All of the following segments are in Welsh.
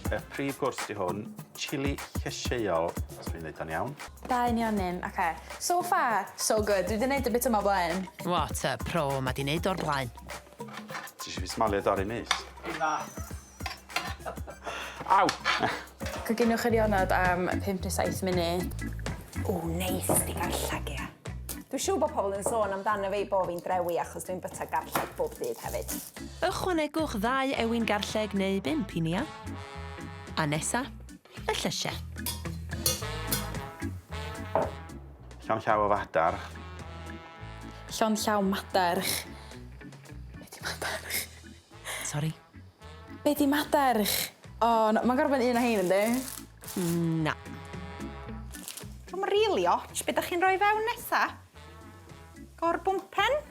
Y prif gwrs 'di hwn, chili llysieuol, os dwi'n ddeud o'n iawn. Da unionyn, oce. So far, so good. Dwi 'di neud y bit yma o blaen. What a pro, ma' 'di neud o'r blaen. Ti isio fi smalio dorri mys? Na. Aw! Coginiwch yr ionod am 5 neu 7 munud. O, neis 'di garlleg, ia. Dwi'n siŵr bod pobl yn sôn amdano fi bo' fi'n drewi achos dwi'n byta garlleg bob dydd hefyd. Ychwanegwch ddau ewin garlleg neu bump i Nia. A nesa, y llysie. Llond llaw o fadarch. Llond llaw madarch. Be 'di madarch? Sori. Be 'di madarch? O, no, mae'n gorfod bod yn un o hein, yndi? Na. Dwi'm rili otsh be' 'dach chi'n rhoi fewn nesa. Gorbwmpen?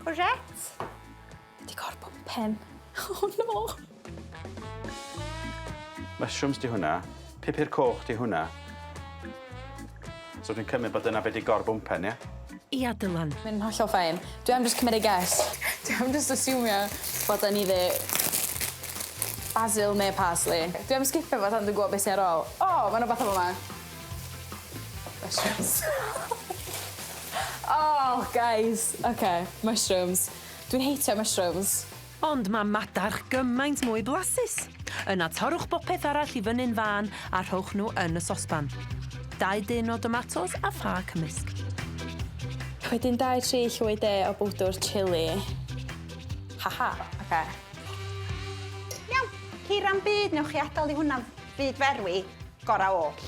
Courgette? Be 'di gorbwmpen? Oh no! Mushrooms 'di hwnna. Pupur coch 'di hwnna. So dwi'n cymryd bod dyna be 'di gorbwmpen, ie? Ia, Dylan. Mae'n hollol fine. Dwi am jyst cymryd guess. Dwi am jyst asiwmio bod o'n either basil neu parsley. Dwi am sgipio fo tan dwi'n gwybod beth sy'n ar ôl. O, oh, mae'n rhywbeth o fama. Mushrooms. oh, guys. Okay, mushrooms. Dwi'n heitio mushrooms. Ond mae madarch gymaint mwy blasus. Yna torrwch bopeth arall i fyny'n fân a rhowch nhw yn y sosban. Dau dun o domatos a ffa cymysg. Wedyn 2, 3 llwy de o bowdwr chili. Haha, oce. Iawn, hir am byd, newch chi adael i hwnna fyd ferwi, gorau oll.